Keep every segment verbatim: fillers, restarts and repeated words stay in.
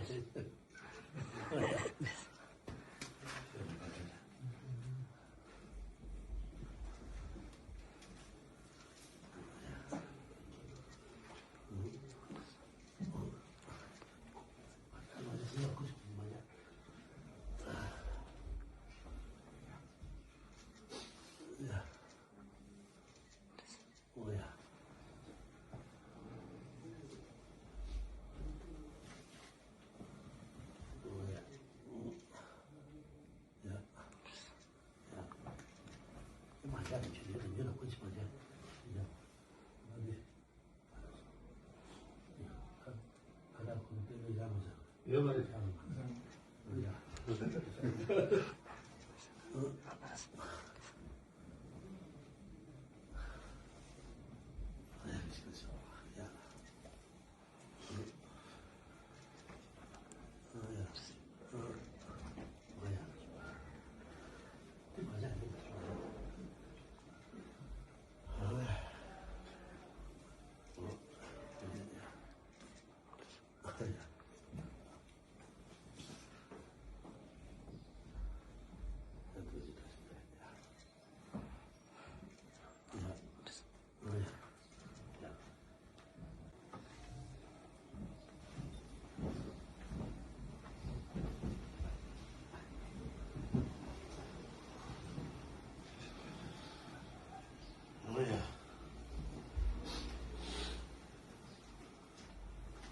ད་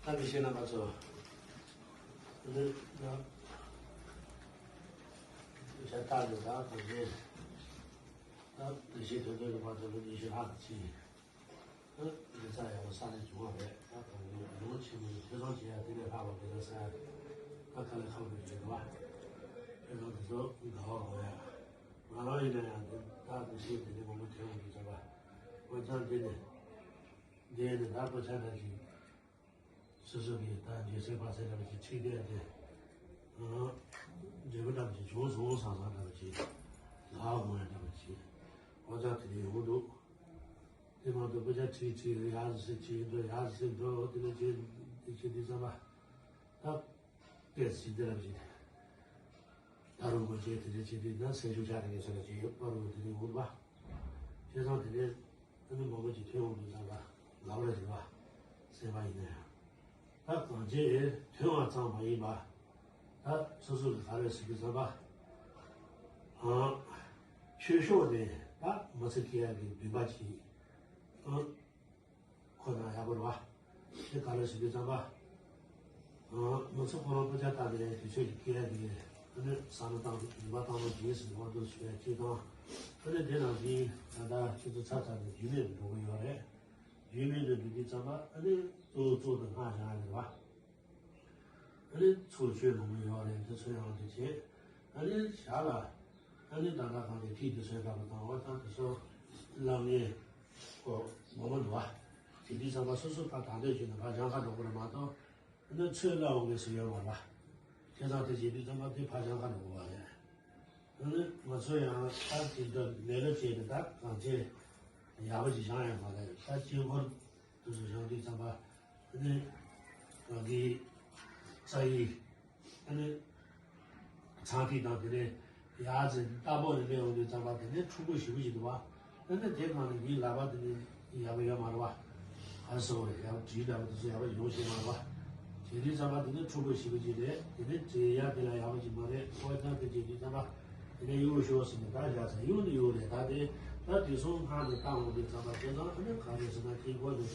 དེ་བཤད་ན་མ་ཚོ། འདི་ན་ཤ་སྟག་ནི་ད་གོང་ཞེས། ད་དེ་བཤད་དོན་དོན་གྱི་བར་དུ་ལོ་ཉི་ཤུ་ལྷག་ཙམ་ཕྱིན། ད་འདི་ཚ་ཡག་པོ་ས་ནས་བྱུང་བ་རེད། ད་གོང་ལོ་ཆེན་མོ་ཡི་ཐོས་བསམ་བྱེད་ཡ་དེ་ལས་ལྷག་པ་མེད་ན་ས། ད་དཀའ་ལས་ཁག་པོ་ཞིག་རེད་བ། ཁྱེད་རང་དེ་ཚོ་དགའ་བ་འོང་ཡ། ང་རང་ཡིན་ན་ཡང་འདི་ད་འདི་བཤད་དེ་ནི་མང་པོ་ཐོས་འོང་གི་ཚོད་པ། འོན་ཀྱང་འདི་ནི། འདི་ནི་ད་གོ་ཆ་འདྲ་ཞིག་སོ་སོ་གིས་ད་འཇོན་སེམས་དཔའ་སེམས་འདྲ་བ་ཞིག་ཁྲིད་བསྡད་དེ། འབྲས་བུ་འདྲ་བ་ཞིག་བྱུང་སོང་བསམ་བསམ་འདྲ་བ་ཞིག་ལྷག་མོ་ཡ་འདྲ་བ་ཞིག་འོ་ཙམ་དེ་ནས་ཡོང་འདུག་དེ་མ་གཏོགས་དཔེ་ཆ་ཁྲིད་ཁྲིད་ཡག་ཟེར་ཁྲིད་འགྲོ་ཡག་ཟེར་འགྲོ་དེ་ནས་ཁྲིད་དེ་ཁྲིད་དུས་ཙམ་པ། ད་དཔེ་ཟིན་དེ་འདྲ་བ་ཞིག་ད་རུང་གོ་ཆེ་དེ་འདྲ་བྱེད་དུས་ན་སེམས་ཤུགས་ཆག་དེ་གས་སོ་ལ་ཅིག་ཡོད་པ་རུང་དེ་ནས་འོང་བ། བྱས་ཙང་དེ་ནས། ཨ་ནི་མང་པོ་ཅིག་ཐོན་འོང་དུས་ཙམ་པ་ལབ་ར་རེད་བ། སེམས་པ་ཡིན་ན་ཡང་། ད་གང་ཅི་ཐོན་པ་ཙམ་མ་ཡིན་པ། ད་སོ་སོ་གི་ག་རེ་ཟེར་དུས་ཙམ་པ། ཨང་། ཆོས་ཕྱོགས་ནས་ད་མི་ཚེ་སྐྱེལ་ཡག་གི་འདུན་པ་ཅིག་ཨང་། ཁོ་ན་ཡག་པོ་རེད་བ། དེ་ག་རེ་ཟེར་དུས་ཙམ་པ། ང་ཚོ་ཁོ་རང་དཔེ་ཆ་ལྟ་དེ་དུས་ཚོད་ཀྱི་སྐད་དེ་ཨ་ནི་བསམ་བློ་བཏང་ནུས་པ་བཏང་བ་རྗེས་སུ་དབང་དུ་ཞུ་བའི་སྤྱི་དང་། ཨ་ནི་དེ་ནང་བཞིན་ད་ལྟ་ཁྱེད་ཚོ་ཚ་ཚ་ནས་རྒྱུས་མེད་དུ་འགྲོ་གི་ཡོད་རེད། རྒྱུས་མེད་དུ་འགྲོ་དུས་ཙམ་པ་ཨ་ནི་གཙོ་བོ་གཙོ་དང་སྔགས་བཞག་ནས་རེད་བ། ཨ་ནི་ཚོགས་ཆོས་ལུང་མི་ཡོད་རེད་དེ་ཚོ་ཡང་དེ་བྱས་ཨ་ནི་ཞག་ལ་ཨ་ནི་ད་ལྟ་གང་དེ་ཁྲིད་དུ་སོན་འདྲ་པོ་དང་འོ་ད་དེ་ཚོ་བླ་ངའི་གོ་མང་པོ་འདུག་བ། དེ་དུས་ཙམ་པ་སོ་སོ་ཕར་དང་དོད་བྱས་ནས་ཕར་གྱང་ཁ་འགྲོ་དགོས་རེད་མ་གཏོགས། ཨ་ནི་ཚོད་ལ་འོང་མཁན་སུ་ཡོད་མ་རེད་བ། བྱས་ཙང་དེ་བྱེད་དུས་ཙམ་པ་དེ་ཕར་གྱང་ཁ་འགྲོ་དགོས་པ་རེད། ཨ་ནི་ང་ཚོ་ཡང་ད་དེ་འདྲ་ལས་སླ་བྱས་ནས་ད་གང་ཅི་ཡག་པོ་ཅིག་བཞག་ཡང་མ་རེད་ད་དཀྱིལ་འཁོར་དུ་སུ་བཞག་དུས་ཙམ་པ་ཨ་ནི་ང་གི་རྩ་ཡི་ཨ་ནི། ཚངས་ཐིག་དང་དེ་ནས་ཡར་ཙམ་རྟ་ཕོག་ནས་སླེབས་ཡོང་དུས་ཙམ་པ་དེ་ནས་འཁྲུག་པོ་ཞེ་པོ་ཞིག་འདུག་བ། ཨ་ནི་དེ་སྒང་ནས་ངའི་ལག་པ་དེ་ནས་ཡག་པོ་ཡོད་མ་རེད་བ། ག་རེ་ཟེར་དགོས་རེད་ཡག་པོ་བྲིས་འདྲ་པོ་དེ་ཚོ་ཡག་པོ་ཡོང་ཤེས་མ་རེད་བ། བྱས་དུས་ཙམ་པ་དེ་ནས་འཁྲུག་པོ་ཞེ་པོ་ཅིག་རེད་དེ་ནས་བྲིས་ཡག་དེ་ལ་ཡག་པོ་ཅིག་མ་རེད་ཁོ་ཅང་དེ་བྱས་དུས་ཙམ་པ་དེ་ནས་གཡུག་ཤོག་ཟེར་ནས་ད་བཞག་ཚར་གཡུག་ནི་གཡུག་རེད་ད་དེ་ད་དེ་སོང་སྔ་ནས་བཏང་འོང་དུས་ཙམ་པ་བྱས་ཙང་ཨ་ནི་ག་རེ་ཟེར་ན་དཀྱིལ་འཁོར་དུ་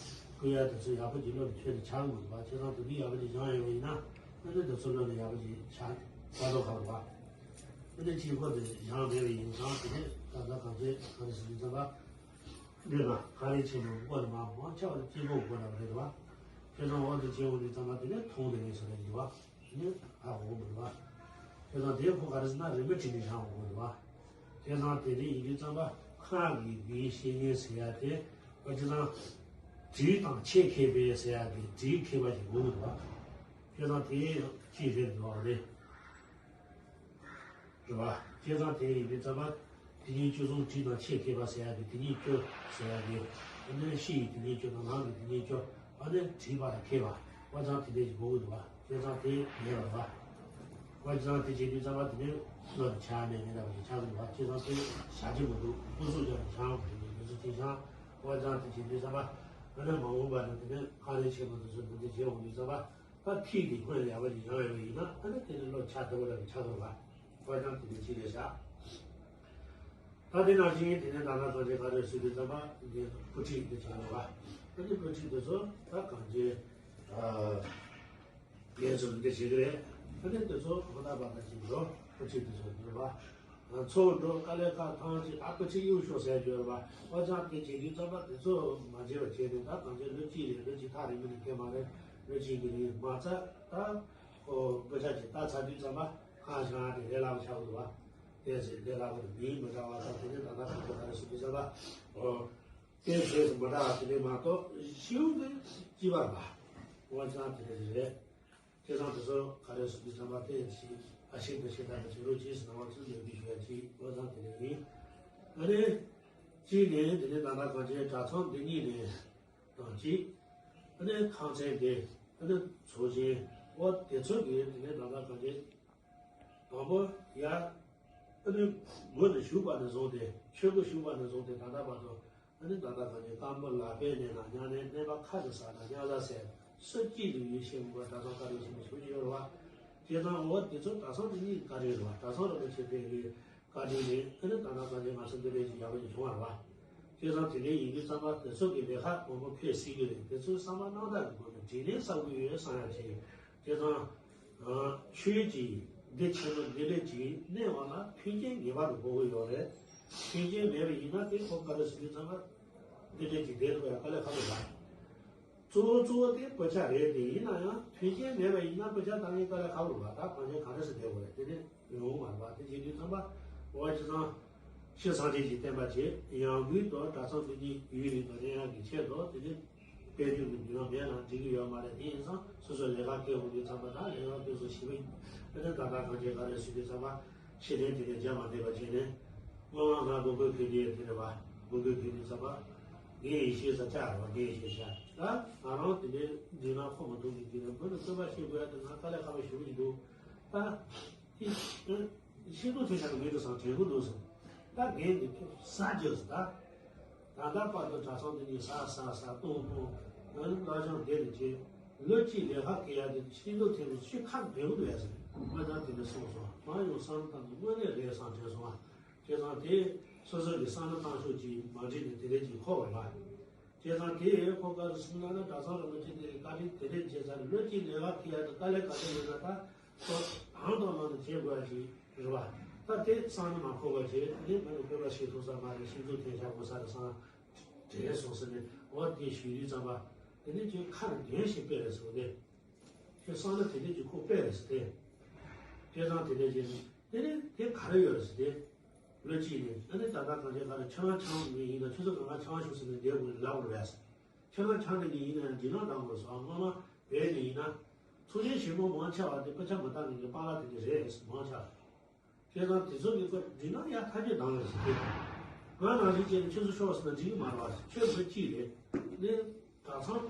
བསྐུལ་ཡག་དེ་ཚོ་ཡག་པོ་ཅིག་བློ་ནས་ཁྱོན་ནས་འཆར་མི་འདུག་བ་བྱས་ཙང་དེ་འདྲ་ཡག་པོ་ཅིག་སྦྱངས་ཡོད་པ་ཡིན་ན། ཨ་ནི་འདི་ཚོ་བློ་ནས་ཡག་པོ་ཅིག་ཆགས་ས་རྡོ་ཁ་རུ་བ། ཨ་ནི་དཀྱིལ་འཁོར་དེ་བཞེངས་མེད་པ་ཡིན་ཙང་དེ་ནས་ད་ལྟ་གང་ཚེ་ག་རེ་ཟེར་དུས་ཙམ་པ། འདི་ན་ག་རེ་ཆེན་པོ་མགོ་ནས་མ་མང་ཆེ་བ་དེ་དཀྱིལ་འཁོར་མགོ་ནས་རེད་བ། ཁྱེད་ཚོ་འོག་ཏུ་སྐྱེ་བོ་འདི་ཙམ་པ་དེ་ནས་མཐོང་དེ་ནས་ཟེར་རེད་འདུག་བ། དེ་ནས་ཧ་གོ་གི་མི་འདུག་བ། ཁྱེད་ཚོ་དེ་ཁོ་ག་རེ་ཟེར་ན་རིན་པོ་ཆེ་ནས་བཞེངས་གོ་གི་འདུག་བ། ཁྱེད་ཚོ་དེ་ནས་ཡིན་དུས་ཙམ་པ་ཁ་གི་དེའི་བཤེས་གཉེན་ཟེར་ཡ་དེ་ཁོ་ཁྱེད་ཚོ་དྲིས་དང་ཆེ་མཁས་པའི་ཟེར་ཡ་དེ་དྲིས་མཁས་པ་ཞིག་དགོས་ཀྱི་འདུག་བ། ཁྱེད་ཚང་དེ་ཡང་ཅི་རེད་འདུག་རེད། རེད་བ། ཁྱེད་ཚང་དེ་ཡིན་པའི་ཙམ་པ། དེ་ཉིད་བཅུ་གསུམ་དྲིས་དང་ཆེ་མཁས་པ་ཟེར་ཡ་དེ་དེ་ཉིད་བཅུ་ཟེར་ཡ་དེ། ཨ་ནི་ཕྱི་ཡི་དེ་ཉིད་བཅུ་དང་ནང་གི་དེ་ཉིད་བཅུ། ཨ་ནི་དྲིས་པ་དང་མཁས་པ། བ་ཚང་དེ་འདྲས་ཀྱི་དགོས་ཀྱི་འདུག་བ། བྱས་ཙང་དེ་མེད་པ་རེད་པ། བྱས་ཙང་དེ་བྱེད་དུས་ཙམ་པ་དེ་ནས་བློ་ཆགས་མེད་མེད་འདྲ་བ་ཞིག་ཆགས་ཀྱི་འདུག་པ། བྱས་ཙང་དེ་བྱ་རྒྱུ་མི་འདུག་ཀུན་སློང་ཀྱང་བྱང་བ་ཞིག་མི་ཚུགས། དེང་སང་བྱས་ཙང་དེ་བྱེད་དུས་ཙམ་པ་ཨ་ནི་མ་འོངས་པ་ནི་དེ་ནས་ཁང་རིན་ཆེན་པོ་དེ་ཚོ་འདི་འདྲ་བྱེད་འོང་དུས་ཙམ་པ། ད་ཐིག་དེ་སྔོན་ལ་ཡག་པོ་ཞིག་ཡོང་ཡོད་པ་ཡིན་ན་ཨ་ནི་དེ་ནི་བློ་ཆགས་བདེ་པོ་འདྲ་ཞིག་ཆགས་ཀྱི་འདུག་པ། བྱས་ཙང་དེ་འདྲ་ཅིག་རེད་ཤག་ད་དེ་ནང་བཞིན་དེ་ནས་ད་ལྟ་གང་ཅི་ག་རེ་ཟེར་དུས་ཙམ་པ་འདི་བུ་ཁྲིད་འདི་བྱས་ཡོད་པ། ཨ་ནི་བུ་ཁྲིད་འདི་ཚོ་ད་གང་ཅི་ཨ་ལས་ཚོ་འདི་བྱེད་ཀྱི་རེད། ཨ་ནི་དེ་ཚོ་ཧོ་ད་པ་ད་ཅིག་འགྲོ་བུ་ཁྲིད་འདི་ཚོ་འདི་རེད་པ། ཚོགས་འགྲོ་དཀའ་ལས་ཁག་ཐང་ཅིག་ད་བུ་ཁྲིད་གཡུག་ཤོག་ཟེར་རྒྱུ་རེད་པ། ཨོ་ཅང་དེ་བྱེད་དུས་ཙམ་པ་དེ་ཚོ་མ་བརྗེད་པ་བྱས་ནས་ད་གང་ཅི་ལོ་གཅིག་རེད། ལོ་གཅིག་ཐག་རིང་མིན་ནས་སྐད་མ་རེད། ལོ་གཅིག་གི་རིང་མ་ཚད་ད་ཁོ་བུ་ཆ་ཅིག་ད་ཚ་དུས་ཙམ་པ་ཁ་བྱང་དེ་རེད་ལབ་ཆགས་འདུག་པ། དེ་ཟེར་དེ་ལ་བར་མིང་མི་འདྲ་བ་དང་དེ་ནས་ད་ལྟ་ཁོ་ཚོ་ག་རེ་ཟེར་དུས་ཙམ་པ། ཨོ། དེ་ཟེར་མི་འདྲ་བ་དེ་ནས་མ་གཏོགས་ཤིའུ་གི་སྤྱི་པར་པ། དབང་ཆ་དེ་རེ་རེ་རེད། དེ་ཚང་དེ་ཚོ་ག་རེ་ཟེར་དུས་ཙམ་པ་དེ་ཞིག་ཨ་ཤིང་དེ་ཤིང་དང་དེ་རོ་ཅིས་ནང་བ་ཚུར་ལས་དུས་ཞུ་ཡ་ཅིག་དབང་ཆ་དེ་རེ་ཡིན། ཨ་ནི། གཅིག་ནས་དེ་ནས་ད་ལྟ་གང་ཅི་གྲྭ་ཚང་འདི་གཉིས་ནས་དང་གཅིག་ཨ་ནི་ཁང་ཚན་དེ་ཨ་ནི་ཚོགས་ཆེན་འོ་དེ་ཚོ་གི་དེ་ནས་ད་ལྟ་གང་ཅི། དང་པོ་ཡ། ཨ་ནི་མགོ་ནས་ཞུགས་པ་ནས་བཟུང་སྟེ་ཆོས་སྒོ་ཞུགས་པ་ནས་བཟུང་སྟེ་ད་ལྟ་བར་དུ་ཨ་ནི་ད་ལྟ་གང་ཅི་སྐམ་པོ་ལག་པས་མནན་ན་མྱང་ནས་མནན་པ་ཁ་ཅིག་ཟ་ན་མྱང་ལ་ཟས་སུ་གཅིག་ཏུ་ཡོད་ཤེས་མི་དགོས། གྲྭ་ཚང་བཀའ་དྲིན་ཆེན་པོ་ཞུ་རྒྱུ་ཡོད་རེད་བ། བྱས་ཙང་འོ་དེ་ཚོ་གྲྭ་ཚང་དེ་གཉིས་བཀའ་དྲིན་རེད་བ། གྲྭ་ཚང་རིན་པོ་ཆེ་དེ་གི་བཀའ་དྲིན་ནས་ཨ་ནི་ད་ལྟ་གང་ཅི་ང་ཚོ་འདི་འདྲའི་ཅིག་ཡག་པོ་ཅིག་བྱུང་བ་རེད་བ། བྱས་ཙང་དེ་འདྲའི་ཡིན་དུས་ཙམ་པ་དེ་ཚོ་གི་ལས་ཀ་མང་པོ་ཕེབས་སྲིད་ཀྱི་རེད། དེ་ཚོའི་བསམ་པ་རྣམ་དག་གི་སྒོ་ནས་དྲིན་ལན་གསབ་ཀྱི་ཡོད་བསམ་ཡ་ཅིག་བྱས་ཙང་། ཆོས་ཀྱི་འདི་ཆེན་པོ་འདི་ལས་ཀྱི་གནས་བ་ལ་མཐུན་རྐྱེན་ངེས་པར་དུ་དགོས་ཀྱི་ཡོད་རེད། མཐུན་རྐྱེན་མེད་པ་ཡིན་ན་དེ་ཁོ་ག་རེ་ཟེར་དུས་ཙམ་པ་འདི་འདྲའི་ཅིག་བསྡད་ཐུབ་ཡ་དཀའ་ལས་ཁག་པོ་རེད། གཙོ་བོ་གཙོ་བོ་དེ་བུ་ཆ་རེད། དེ་ཡིན་ན་ཡང་མཐུན་རྐྱེན་མེད་པ་ཡིན་ན་བུ་ཆ་ད་ངས་དཀའ་ལས་ཁག་པོ་རེད་བ། ད་གང་ཅི་ག་རེ་ཟེར་བསྡད་དགོས་རེད། དེ་ནི་ཡོང་བ་རེད་བ། དེ་བྱེད་དུས་ཙམ་པ་འོ་བྱས་ཙང་། ཤེས་སངས་རྒྱས་ཀྱི་བསྟན་པ་བྱེད་ཡང་སྒོས་དང་གྲྭ་ཚང་དེ་གཉིས་ཡུན་རིང་དུ་གནས་ཡག་གི་ཆེད་དུ་དེ་ནི་དཔལ་འབྱོར་གྱི་མདུན་ལམ་མེད་ན་འགྲིག་གི་ཡོད་མ་རེད། དེ་ཡིན་ཙང་སོ་སོའི་ལས་ཀ་སྐད་འོང་དུས་ཙམ་པ་དང་ལས་ཀ་སྐད་སོ་ཞིབ་པ་ཡིན་ཨ་ནི་ད་ལྟ་གང་ཅི་ག་རེ་ཟེར་དུས་ཙམ་པ་ཤེས་ལྡན་དེ་ནས་རྒྱ་མ་འདེབས་པ་བྱས་ནས་སྔོན་མ་ང་དགོན་པའི་ཁུལ་དེ་དེ་རེད་བ། དགོན་པའི་ཁུལ་དེ་ཙམ་པ་རྒན་ཡེ་ཤེས་ས་ཆ་རེད་བ། རྒན་ཡེ་ཤེས་ས་ད་ང་རང་དེ་ནས་འདི་ན་ཁོ་མ་ཐུག་གི་དེ་ནས་མི་ལ་བསྟོད་པ་བྱེད་དགོས་ཡ་དེ་ང་དཀའ་ལས་ཁག་པོ་ཞེ་པོ་ཅིག་འདུག་ད། ཤིང་ཏོག་ཐོན་ཤག་གི་མི་འགྲོ་སང་དྲན་གི་འདུག་ཟེར། ད་རྒན་འདི་ཁྱོད་ཟ་རྒྱུ་ཟེར་ད། ད་ལྟ་བར་དུ་གྲྭ་ཚང་འདི་ནས་ཟ་ཟ་ཟ་སྟོང་སྟོང་། ང་ནི་བླ་བྱང་བསྡད་ནས་བྱས། ལོ་གཅིག་ལས་ཀ་སྐྱེལ་ཡ་དེ་ཤིང་ཏོག་ཐོན་ནས་ཤི་ཁག་འགྲོ་གི་འདུག་ཡ་ཟེར། ང་ཚང་དེ་འདྲ་གསུངས་སོང་། མ་ཡོང་བསམ་བློ་བཏང་ནས་དངོས་གནས་རེད་བསམ་དྲན་སོང་ཨ། བྱས་ཙང་དེ་སོ་སོ་གི་བསམ་བློ་བཏང་ཕྱོགས་ཀྱིས་མ་འགྲིག་ནས་དེ་འདྲ་ཅིག་འཁོར་བ་ལ། བྱས་ཙང་དེ་ཁོ་ག་རེ་གསུངས་ན་ན་གྲྭ་ཚང་རིན་པོ་ཆེ་དེ་བཀའ་དྲིན་དེ་འདྲས་བྱས་ཙང་ལོ་གཅིག་ལས་ཀ་ཁེ་ཡ་དེ་དཀའ་ལས་ག་ཚོད་ཡོད་ན་ད་ཁོ་དང་དང་ནང་དུ་བྱེད་དགོས་ཡ་ཞིག་རེད་བ། ད་དེ་བསམ་ནི་མ་འཁོར་བ་བྱས་དེ་མི་ལ་བསྟོད་པ་བྱེད་ཐུབ་ས་མ་རེད། ཤིང་ཏོག་ཐོན་ཤག་དགོས་ས་རེད་བསམ་དྲན་སོང་ཟེར་ནས་འོ་དེ་ཞུས་དུས་ཙམ་པ་དེ་ནས་ཁྱོད་ཁ་ནས་འདོན་ཞིག་དཔེ་རེད་ཟེར་བ་དེ། ཁྱོད་བསམ་ན་དེ་འདྲས་ཀྱི་ཁོ་དཔེ་རེད་ཟེར་ཏེ། བྱས་ཙང་དེ་འདྲས་བྱས་ནས་དེ་ནས་དེ་ག་རེ་ཡོད་རེད་ཟེར་ཏེ། ལོ་གཅིག་ནས་ཨ་ནི་ད་ལྟ་གང་ཅི་ག་རེ་ཆང་ཆང་ནས་ཡིན་ན་ཆུ་ཚོད་གང་ག་ཆང་ཞུ་ཟེར་ནས་བསྡད་དགོས་ལབ་དགོས་རེད། ཆང་ཆང་ནས་ཡིན་ན་ཡང་འཇིགས་སྣང་བཏང་དགོས་སོ། སྔོན་མ་བས་ནས་ཡིན་ན་ཚོགས་ཆེན་ཞིག་མོ་མང་ཆེ་བ་དེ་དཔེ་ཆ་མི་ལྟ་མཁན་གྱི་པཱ་ལགས་དེ་འདྲས་རེད་མང་ཆེ་བ། བྱས་ཙང་དེ་ཚོ་གི་སྐབས་འཇིགས་སྣང་ཡག་ཐག་ཆོད་བཏང་རེད་ཟེར་ཏེ། ང་ནང་བཞིན་བྱས་ནས་ཁྱོད་ཚོ་ཤོག་ཟེར་ན་འགྲིག་གི་མ་རེད་བ། ཁྱོད་ཚོ་གཅིག་རེད། ནས་གྲྭ་ཚང་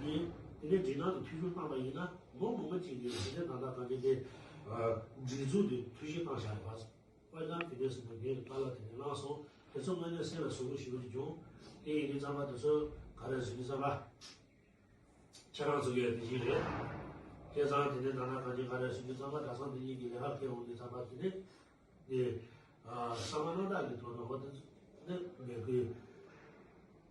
ནས་དེ་འདྲའི་འཇིགས་སྣང་དང་འཐུས་ཤོར་བཏང་པ་ཡིན་ན་མོ་མང་པོ་ཅིག་གིས་དེ་འདྲའི་ད་ལྟ་གང་ཅི་དེ་སྒྲིག་འཛུགས་དེ་འཐུས་ཤོར་བཏང་བཞག་རེད་བ། དཔེར་ན་དེ་འདྲའི་ཟེར་ན་ངའི་པཱ་ལགས་དེ་འདྲའི་གནང་སོང་། དེ་ཚོ་དངོས་གནས་སེམས་ལ་ཟུག་པོ་ཞེ་པོ་ཅིག་བྱུང་། དེ་ཡིན་དུས་ཙམ་པ་དེ་ཚོ་ག་རེ་ཟེར་དུས་ཙམ་པ། ཁྱེད་རང་ཚོ་གིས་དེ་བཞིན་རེད། བྱས་ཙང་དེ་ནས་ད་ལྟ་གང་ཅི་ག་རེ་ཟེར་དུས་ཙམ་པ་གྲྭ་ཚང་དེ་གཉིས་ཀྱི་ལས་ཀ་འཁེལ་འོང་དུས་ཙམ་པ་དེ་ནས་དེ་ཨ་བསམ་པ་རྣམ་དག་གི་ཐོག་ནས་འོ་དེ་ནས་མེད་དགོས།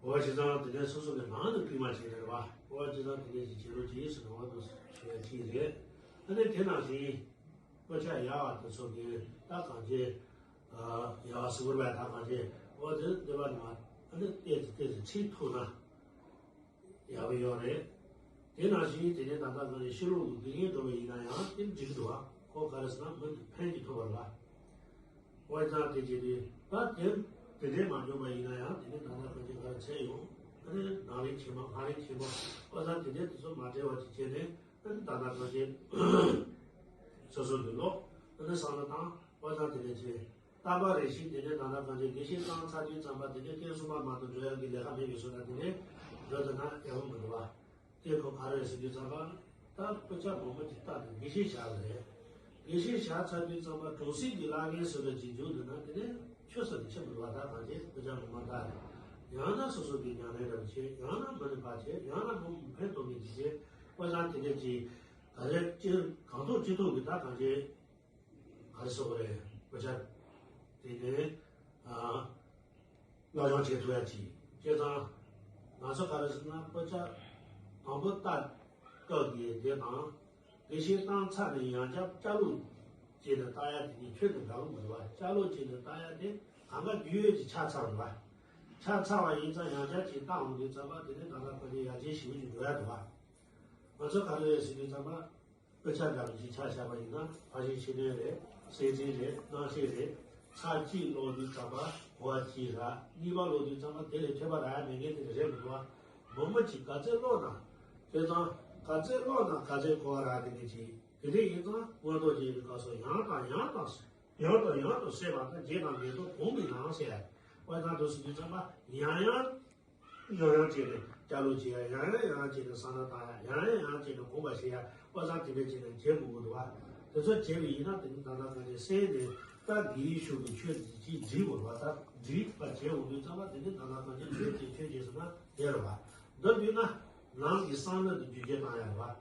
འོ་བྱས་ཙང་དེ་ནས་སོ་སོ་གི་ནང་དུ་སྐུལ་མ་བྱས་ནས་རེད་བ། འོ་བྱས་ཙང་དེ་ནས་ཅིག་བྱེད་རོགས་གྱིས་ཟེར་ནས་འོ་དེ་ཞུ་ཡ་གཅིག་རེད། ཨ་ནི་དེ་ནང་བཞིན་སྐུ་ཆ་ཡག་པ་དེ་ཚོ་གིས་ད་གང་ཅི་ཡག་པ་ཟེར་དགོས་རེད་པ། ད་གང་ཅི་འོ་དེ་འདི་པ་ནི་མ་ཨ་ནི་ཏོག་ཙམ་ཏོག་ཙམ་ཁྲིད་ཐུབ་ན། ཡག་པོ་ཡོད་རེད། དེ་ནང་བཞིན་དེ་ནས་ད་ལྟ་ང་ཚོའི་ཕྱི་ལོགས་ཀྱི་དགེ་རྒན་འགྲོ་བ་ཡིན་ན་ཡང་དེ་འགྲིག་གི་འདུག་བ། ཁོ་ག་རེ་ཟེར་ན་མི་དེ་ཕན་གྱི་ཐོགས་པ་རེད་བ། འོ་ཙང་དེ་བྱས་དུས་ད་དེ་དེ་འདྲས་མ་འཇོན་པ་ཡིན་ན་ཡང་དེ་ནས་ད་ལྟ་ང་ཚོས་ག་རེ་བྱས་ཡོང་། ཨ་ནི་ནང་ལས་ཁྱིམ་པ་ཕ་རེ་ཁྱིམ་པ་འོ་ཙང་དེ་འདྲས་དེ་ཚོ་མ་བྲལ་བ་ཅིག་བྱས་ནས་ཨ་ནི་ད་ལྟ་ང་ཚོས་སོ་སོ་གི་ལོག་ཨ་ནི་བསམ་བློ་བཏང་འོ་ཙང་དེ་འདྲས་བྱས། རྟག་པ་རེ་བཞིན་དེ་ནས་ད་ལྟ་གང་ཅི་དགེ་བཤེས་བཏང་ཚར་དུས་ཙམ་པ་དེ་ནས་སྐྱེས་གསུམ་པ་མ་གཏོགས་འགྲོ་ཡག་གི་ལས་ཀ་མེད་པའི་བཟོ་ལྟ་དེ་ནས་འགྲོ་ཐུབ་ན་ཡག་པོ་མི་འདུག་བ། དེ་ཁོ་ག་རེ་ཟེར་དུས་ཙམ་པ། ད་དཔེ་ཆ་མང་པོ་ཅིག་བལྟས་ནས་དགེ་བཤེས་བཞག་པ་རེད། དགེ་བཤེས་བཞག་ཚར་དུས་ཙམ་པ་གྲོང་གསེབ་ཀྱི་བླ་རྒན་ཟེར་བ་ཅིག་འཇུག་འདུག་ན་དེ་ནས་ཆོས་ཟེར་ནས་ཁྱབ་འགྲོ་བ། ད་གང་ཅི་དཔེ་ཆ་མང་པོ་བལྟས་རེད། ཡང་ན་སོ་སོ་གི་ཉམས་ལེན་རེ་བྱེད། ཡང་ན་མི་ནི་ཕར་བྱེད། ཡང་ན་མི་ཕན་ཐོགས་མཁན་ཅིག་བྱེད། དཔེ་ཆ་དེ་འདྲ་ཅིག་ག་རེ་ཅི་གང་ཐུབ་ཅི་ཐུབ་ཀྱིས་ད་གང་ཅི་ག་རེ་ཟེར་དགོས་རེད། དཔེ་ཆ་དེ་ནས་ཨ། སློབ་སྦྱོང་བྱེད་ཐུབ་ཡ་ཅིག་བྱས་ཙང་། ང་ཚོ་ག་རེ་ཟེར་ན་དཔེ་ཆ་དང་པོ་ལྟ་སྐབས་ཀྱི་དེ་དང་། དེ་བཞིན་བཏང་ཚར་ནས་ཡང་བསྐྱར་བསྐྱར་ཀློག་བྱས་ནས་ལྟ་ཡ་དེ་གཉིས་ཁྱོན་ནས་འདྲ་བོ་མི་འདུག་བ། བསྐྱར་ཀློག་བྱས་ནས་ལྟ་ཡ་དེ་གང་ག་རྒྱུས་ཡོད་ཅིག་ཆགས་ཚར་བ། ཆགས་ཚར་བ་ཡིན་ཙང་ཡང་བསྐྱར་ཅིག་ལྟ་འོང་དུས་ཙམ་པ་དེ་ནས་ད་ལྟ་ཁོ་ཚོའི་ཡར་རྒྱས་ཞེ་པོ་ཅིག་འགྲོ་ཡ་འདུག་བ། ང་ཚོ་ག་རེ་རེད་ཟེར་དུས་ཙམ་པ། དཔེ་ཆ་འདྲ་བ་ཞིག་ཆ་བཞག་པ་ཡིན་ན། ཕར་ཕྱིན་ཕྱི་དོན་རེད། སེམས་ཅན་རེད། རྣམ་ཤེས་རེད། ཚར་གཅིག་ཀློག་དུས་ཙམ་པ་གོ་བ་གཅིག་རག་གཉིས་པ་ཀློག་དུས་ཙམ་པ་དེ་ལས་ཐོས་པ་རག་ཡ་མེད་མཁན་དེ་འདྲ་རེད་མི་འདུག་བ། མང་པོ་ཅིག་ག་ཚད་ཀློག་ན། དེ་དང་ག་ཚད་ཀློག་ན་ག་ཚད་གོ་བ་རག་དེ་འདྲ་ཅིག་དེ་འདྲ་ཡིན་ཙང་མངོན་རྟོགས་རྒྱས་པའི་སྐབས་སུ་ཡང་དང་ཡང་དང་ཡང་དང་ཡང་དུ་སད་པ་དང་། བརྗེད་དང་མེད་དོ་གོང་མིན་ནའང་ཟེར། དཔེ་དང་དུ་ཟེར་དུས་ཙམ་པ་ཡང་ཡང་། ཡང་ཡང་བྱས་ནས་བསྐྱར་ཀློག་བྱེད་ཡ། ཡང་ཡང་ཡང་བྱས་ནས་བསམ་བློ་བཏང་ཡ། ཡང་ཡང་ཡང་བྱས་ནས་དགོངས་པ་བཞེས་ཡ། དཔེ་བཟང་དེ་འདྲ་བྱས་ནས་བྱེད་དགོས་ཀྱི་འདུག་བ། དེ་ཚོ་བྱས་པ་ཡིན་ན་དེ་ནི་ད་ལྟ་གང་ཅི་སེམས་དེ་ད་དགེ་བའི་ཕྱོགས་ཀྱི་ཆོས་ཅིག་འདྲིས་དགོས་པ། ད་འདྲིས་པ་བྱེད་འོང་དུས་ཙམ་པ་དེ་ནི་ད་ལྟ་གང་ཅི་ཆོས་ཅིག་ཆོས་ཅིག་ཟེར་ན་དེ་རེད་བ། འདི་འདུས་ན་ནང་གི་བསམ་བློ་དེ་བསྒྱུར་བཅོས་བཏང་ཡ་རེད་བ།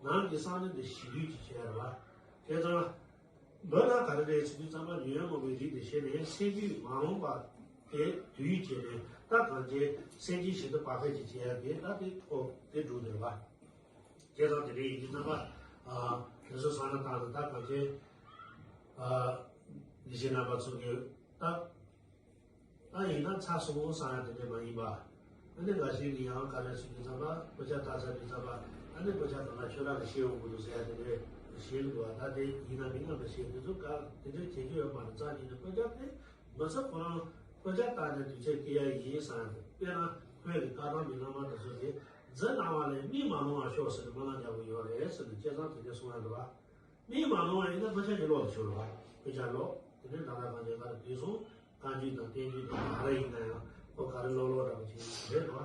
ནང་གི་བསམ་བློ་དེ་ཞི་དུལ་ཅིག་བྱེད་ཡ་རེད་བ། བྱས་ཙང་། འདི་ལ་ག་རེ་རེད་ཟེར་དུས་ཙམ་པ་ཉོན་མོངས་པའི་རིགས་དེ་ཞི་ནས་སེམས་རྒྱུད་མ་རུངས་པ་དེ་དུས་བྱས་ནས་ད་གང་ཅི་སེམས་ཅན་ཞི་བདེ་བག་ཕེབས་ཀྱི་བྱེད་ཡ་དེ་ད་དེ་ཐོག་དེ་འགྲུབ་འདོད་པ། བྱས་ཙང་དེ་འདྲ་ཡིན་དུས་ཙམ་པ། ཨ། དེ་ཚོ་བསམ་བློ་བཏང་ནས་ད་གང་ཅི། ཨ། ཉི་ཤེས་རྣམ་པ་ཚོ་གི་ད། ད་ཡིན་ན་ཚར་སོང་བསམ་ཡ་དེ་འདྲ་མ་ཡིན་པ། ཨ་ནི་འགའ་ཞིག་གིས་ཡང་ག་རེ་ཟེར་དུས་ཙམ་པ་དཔེ་ཆ་ལྟ་ཚར་དུས་ཙམ་པ། ཨ་ནི་དཔེ་ཆ་གང་ག་ཁྱོད་རང་གིས་ཤེས་ཡོང་གི་འདུག་ཟེར་ཡ་དེ་འདྲ་ཤེས་ཀྱི་འདུག་བ། ད་དེ་ཡིན་ན་མིན་ན་མི་ཤེས། དེ་ཚོ་ག་དེ་འདྲ་བྱེད་རྒྱུ་ཡོད་མ་རེད། རྩ་ནས་ནི་དཔེ་ཆ་དེ་མི་ཚེ་ཁོ་རང་དཔེ་ཆ་ལྟ་ནས་དུས་ཚོད་སྐྱེལ་ཡ་ཡིན་བསམ་ཡ་དེ། དཔེར་ན་ཁོས་གི་བཀའ་གདམས་ཀྱི་བླ་མ་དེ་ཚོ་གིས་རྫུན་སྣང་བ་ལས་མིག་མ་ལོང་བར་ཤོག་ཟེར་ནས་སྨོན་ལམ་རྒྱག་གི་ཡོད་རེད་ཟེར་ནས་བྱས་ཙང་དེ་འདྲ་གསུང་ཡ་འདུག་བ། མིག་མ་ལོང་བ་ཡིན་ན་དཔེ་ཆ་ཞིག་ཀློག་ལ་ཆོག་རེད་བ། དཔེ་ཆ་ཀློག་དེ་ནས་ད་ལྟ་གང་ཅི་ག་རེ་དུས་སོང་བཀའ་འགྱུར་དང་བསྟན་འགྱུར་དང་ག་རེ་ཡིན་ན་ཡང་ཁོ་ག་རེ་ཀློག་ཀློག་འདྲ་པོ་ཅིག་རེད་བ།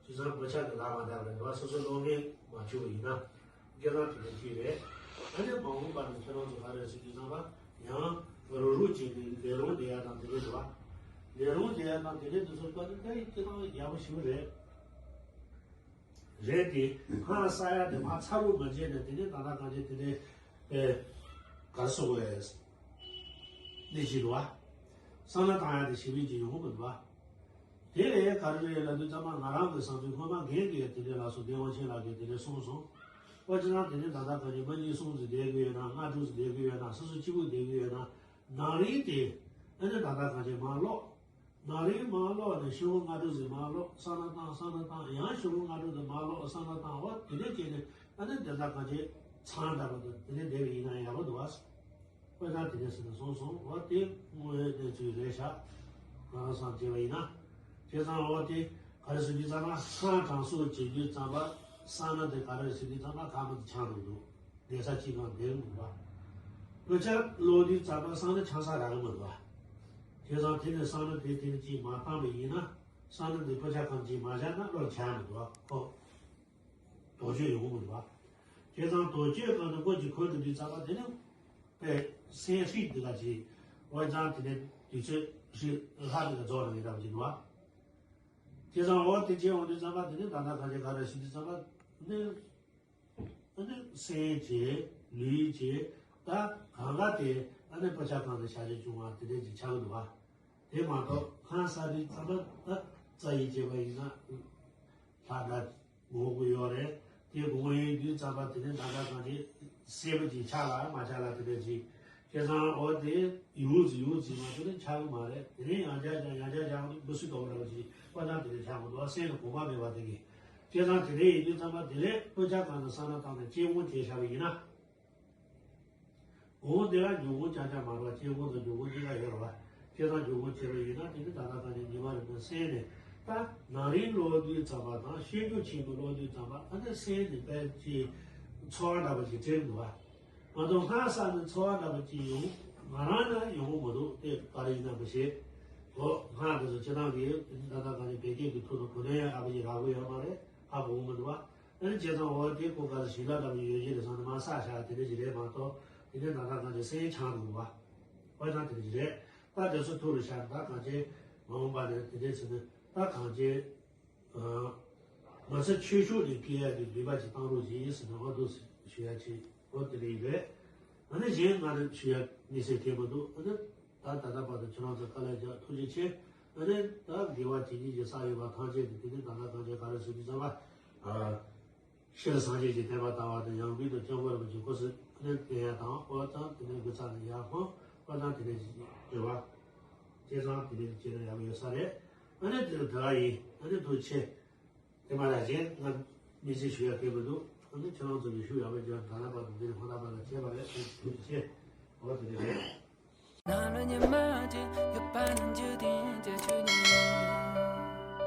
བྱས་ཙང་དཔེ་ཆ་གི་ལག་མ་བརྡབས་རེད་བ། སོ་སོ་ཀློག་མཁན་མ་བྱུང་བ་ཡིན་ན་སྐལ་བཟང་དེ་འདྲ་ཅིག་རེད། ཨ་ནི་མ་འོངས་པ་ནས་ཁྱེད་རང་ཚོ་ག་རེ་ཟེར་དུས་ཙམ་པ་ཡང་རུག་རུག་བྱས་ནས་ལས་རུང་བསྡད་ཡ་དང་དེ་འདྲ་རེད་བ། ལས་རུང་བསྡད་ཡ་དང་དེ་འདྲ་དེ་ཚོ་བཀའ་དྲིན་དེ་ཁྱེད་རང་ཡག་པོ་ཞེ་པོ་རེད། རེད་དེ། ཧང་ས་ཡ་དེ་མ་ཚ་རུ་མ་བྱས་ནས་དེ་ནས་ད་ལྟ་གང་ཅི་དེ་ནས་ཨེ། ག་རེ་ཟེར་དགོས་རེད། གནས་ཤིག་འདུག་བ། བསམ་བློ་བཏང་ཡ་དེ་ཞེ་པོ་ཅིག་ཡོང་གི་མི་འདུག་བ། དེ་ལས་ག་རེ་རེད་ལབ་དུས་ཙམ་པ་ང་རང་གི་བསམ་ཚུལ་སྔོན་མ་རྒན་གྱིས་དེ་འདྲ་ལབ་སོང་། སྡེ་དབང་ཆེན་ལགས་ཀྱིས་དེ་འདྲ་གསུངས་སོང་། ཨོ་ཅི་ན་དེ་ནས་ད་ལྟ་གང་ཅི་མི་གཉིས་གསུམ་ཟིག་བསྡད་གི་ཡོད་ན། ལྔ་དྲུག་ཟིག་བསྡད་གི་ཡོད་ན། སོ་སོ་གཅིག་པུ་བསྡད་གི་ཡོད་ན། ནང་རིག་དེ་ཨ་ནི་ད་ལྟ་གང་ཅི་མ་ཀློག་ནང་རིག་མ་ཀློག་ནས་ཤོག་བུ་ལྔ་དྲུག་ཟིག་མ་ཀློག་བསམ་བློ་བཏང་། བསམ་བློ་བཏང་། ཡང་ཤོག་བུ་ལྔ་དྲུག་ཟིག་མ་ཀློག་བསམ་བློ་བཏང་། འོ་དེ་འདྲ་བྱས་ནས་ཨ་ནི་དེ་ལྟར་གང་ཅི་ཚང་འདྲ་པོ་འདུག་དེ་འདྲ་བསྡད་པ་ཡིན་ན་ཡག་པོ་འདུག་བ། དཔེ་དང་དེ་འདྲ་ཟེར་ནས་གསུངས་སོང་། འོ་དེ་དངོས་ཡོད་གནས་ཚུལ་རེད་ཤག་ང་རང་བསམ་བྱས་པ་ཡིན་ན། བྱས་ཙང་འོ་དེ་ག་རེ་ཟེར་དུས་ཙམ་ན་ཧང་དྲང་སྲོང་བྱེད་དུས་ཙམ་པ་བསམ་བློ་དེ་ག་རེ་ཟེར་དུས་ཙམ་ན་གང་མང་དུ་ཆགས་འགྲོ་འདུག་བསྡད་ས་གཅིག་གང་བསྡད་མི་འདུག་བ། དཔེ་ཆ་ཀློག་དུས་ཙམ་པ་བསམ་བློ་ཆགས་ས་རག་གི་མི་འདུག་བ། བྱས་ཙང་དེ་ནས་བསམ་བློ་དེ་དེ་ནས་ཅིག་མ་བཏང་བ་ཡིན་ན་བསམ་བློ་དེ་དཔེ་ཆ་གང་ཅིག་མ་བཞག་ན་བློར་ཆགས་མི་འདུག་བ་ཁོ། དོགས་གཅོད་ཡོང་གི་མི་འདུག་བ། བྱས་ཙང་དོགས་གཅོད་གང་དུ་ཀོ་ཅིག་འཁོར་དུ་དུས་ཙམ་པ་དེ་ནས་དཔེ་སེམས་ཧྲིག་འདི་ག་ཅིག་བ་ཙང་དེ་ནས་དུས་ཚོད་ཧྲིག་ལྷག་འདི་ག་རྫོགས་ལ་ངེས་འདྲ་བ་ཅིག་འདུག་བ། བྱས་ཙང་འོ་དེ་བྱས་འོང་དུས་ཙམ་པ་དེ་ནས་ད་ལྟ་གང་ཅི་ག་རེ་ཞུ་དུས་ཙམ་པ་ནི། ཨ་ནི་སེམས་བྱས། ལུས་བྱས། ད་གང་ག་དེ་ཨ་ནི་དཔེ་ཆ་སྒང་དུ་བཞག་རྒྱུ་བྱུང་བ་དེ་འདྲ་ཅིག་ཆགས་ཀྱི་འདུག་བ། དེ་མ་གཏོགས་ཧང་སང་དུས་ཙམ་པ་ད་རྩ་ཡིག་བྱས་པ་ཡིན་ན་ལྷ་འདྲ་དགོངས་ཀྱི་ཡོད་རེད། དེ་དགོངས་ཡོང་དུས་ཙམ་པ་དེ་ནས་ད་ལྟ་གང་ཅི་གསལ་པོ་ཅིག་ཆགས་ལ་མ་ཆགས་ལ་དེ་འདྲ་ཅིག་བྱས་ཙང་འོ་དེ་ཡོད་ཙི་ཡོད་ཙི་མ་གཏོགས་ནི་ཆགས་ཀྱི་མ་རེད། དེ་ནས་ཡང་བསྐྱར་ཀྱང་ཡང་བསྐྱར་ཀྱང་འབུ་སུ་དོག་འདྲ་བ་ཅིག་པ་ན་དེ་འདྲ་ཆགས་མི་འདུག་སེམས་ལ་གོམས་པ་མེད་པ་དེ་གིས། བྱས་ཙང་དེ་འདྲ་ཡིན་དུས་ཙམ་པ་དེ་ལས་དཔེ་ཆ་སྒང་དུ་བསམ་བློ་བཏང་ནས་དཔྱད་སྒོམ་བྱས་བཞག་པ་ཡིན་ན། གོང་དེ་ལ་འབྱུང་ཁུངས་རྐྱང་རྐྱང་མ་རེད་བ། དཔྱད་སྒོམ་དང་འབྱུང་ཁུངས་གཉིས་ཀ་ཡོད་རེད་བ། བྱས་ཙང་འབྱུང་ཁུངས་བྱས་པ་ཡིན་ན་དེ་ནི་ད་ལྟ་ད་ནི་ཉི་མ་རེ་མོའི་སེམས་ནས་ད་ནང་རིག་ཀློག་དུས་ཙམ་པ་དང་ཤེས་རྒྱུ་ཆེན་པོ་ཀློག་དུས་ཙམ་པ་ཨ་ནི་སེམས་ནི་དཔེ་ཅིག་ཚོར་བ་འདྲ་པོ་ཅིག་སྤྲད་འདུག་བ། མ་གཏོགས་སྔ་ས་ནས་ཚོར་བ་འདྲ་པོ་ཅིག་ཡོང་ང་རང་ནི་ཡོང་གི་མི་འདུག་དེ་ག་རེ་ཡིན་ན་མི་ཤེས། གོ་སྔ་དེ་ཚོ་སྤྱིར་བཏང་གི་ད་ལྟ་ད་ནི་བོད་སྐད་ཀྱི་ཐོག་ཏུ་གོ་ནས་ཨ་ཕ་ཡིས་རག་གི་ཡོད་མ་རེད། ཧ་གོ་གི་མི་འདུག་བ། ཨ་ནི་བྱས་ཙང་འོ་དེ་ཁོ་ག་ལ་ཞིང་ཁ་འདྲ་མི་ཡོད་ཀྱི་རེད་བསམ་ནས་མ་བསགས་བཞག་དེ་འདྲ་ཞིག་རེད་མ་གཏོགས་དེ་འདྲའི་ད་ལྟ་གང་ཅི་སེང་ཆང་རུང་བ། འོ་ད་དེ་འདྲ་ཞིག་རེད། ད་དེ་ཚོ་ཐུག་རུ་བཞག་ད་གང་ཅི་མ་འོངས་པ་ནས་དེ་འདྲའི་ཚེ་ནས་ད་གང་ཅི། ང་ཚོ་ཆོས་ཕྱོགས་ནས་སྐྱེ་ཡ་གི་ནུས་པ་ཅིག་བཏང་རོགས་ཡིན་ཟེར་ནས་འོ་འདུག་ཞུ་ཡ་ཅིག་འོ་དེ་རེད་རེད། ཨ་ནི་གཞན་ང་རང་ཞུ་ཡ་དམིགས་བསལ་གལ་མི་འདུག་ཨ་ནི་ད་ད་ལྟ་བར་དུ་ཁྱེད་རང་ཚོ་དཀའ་ལས་རྒྱག་ཐུགས་རྗེ་ཆེ། ཨ་ནི་ད་དགེ་བ་ཇི་སྙེད་ཅིག་བསགས་ཡོད་པ་ཐམས་ཅད་དེ་དེ་ནི་ད་ལྟ་གང་ཅི་ག་རེ་ཟེར་དུས་ཙམ་པ། ཤེས་རབ་སངས་རྒྱས་ཀྱི་བསྟན་པ་དར་བ་དང་ཡང་སྒོས་དུ་སྐྱབས་མགོན་རིན་པོ་ཆེ་སྐུ་ཚེ་ཁོ་ནའི་བསྟན་ཡ་དང་འོ་ཙང་དེ་ནས་དགེ་རྩ་ནས་ཡར་འཕངས་འོ་ཙང་དེ་ནས་འབྲེལ་བ། བྱས་ཙང་དེ་ནས་བྱས་ན་ཡག་པོ་ཡོད་ས་རེད། ཨ་ནི་དེ་ལ་དགའ་ཡིན་ཨ་ནི་ཐུགས་རྗེ་ཆེ། དེ་མ་ར་གཞན་ང་མི་ཚེ་ཞུ་ཡ་སྐད་མི་འདུག་ཨ་ནི་ཁྱེད་རང་ཚོ་གི་ཞུ་ཡག་པོ་རྒྱབ་ད་ལ་བར་དུ་འདིར་ཧོ་ད་པ་ལ་བྱས་པ་རེད། ཐུགས་རྗེ་ཆེ། འོ་དེ་རེད།